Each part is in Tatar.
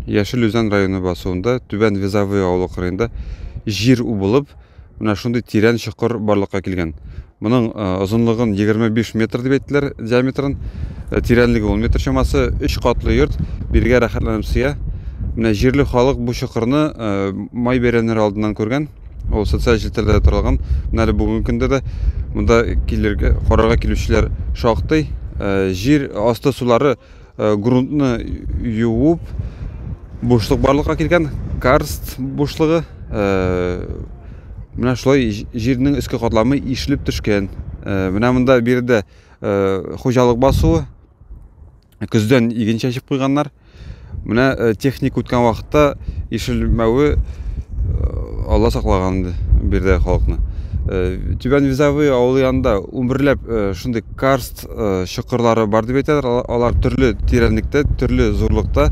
Яшел Үзән районы басуында Түбән Вязовые авылы кырыенда җир убылып, менә шундый тирән чокыр барлыкка килгән. Моның озынлыгын 25 метр дип әйттеләр, диаметрын. Тирәнлеге 10 метр чамасы, өч катлы йорт бирегә рәхәтләнеп сыя. Менә җирле халык бу чокырны май бәйрәмнәре алдыннан күргән. Ул социаль челтәрләрдә таралган. Менә әле бүгенге көндә дә монда килергә, карарга килүчеләр шактый. Җир асты сулары грунтны юып, бушлык барлыкка килгән, карст бушлыгы. Менә шулай җирнең өске катламы ишелеп төшкән. Менә монда биредә хуҗалык басуы. Көздән иген чәчеп куйганнар. Менә э, техник үткән вакытта ишелмәве э, Алла саклаган инде биредә халыкны. Э, Түбән Визавы авылы янында унберләп шундый карст чокырлары бар дип әйтәләр. Алар төрле тирәнлектә, төрле зурлыкта.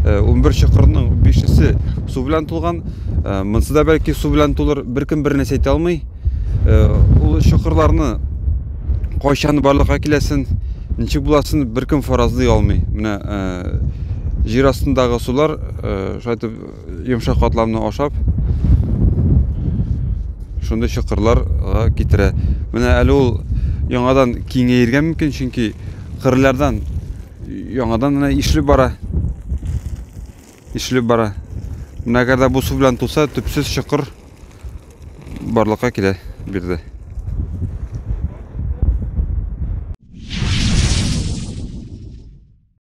11 чокырның бишесе су белән тулган. Монысы да бәлки су белән тулыр. Беркем бер нәрсә әйтә алмый. Ул чокырларны кайчан барлыкка киләсен, ничек буласын беркем фаразлый алмый. Менә җир астындагы сулар шулай итеп йомшак катламны ашап шундый чокырларга китерә. Менә әле ул яңадан киңәергә мөмкин, чөнки кырлардан яңадан менә ишелеп бара. Ишелеп бара. Менә әгәр дә бу су белән тулса, төпсез чокыр барлыкка килә биредә.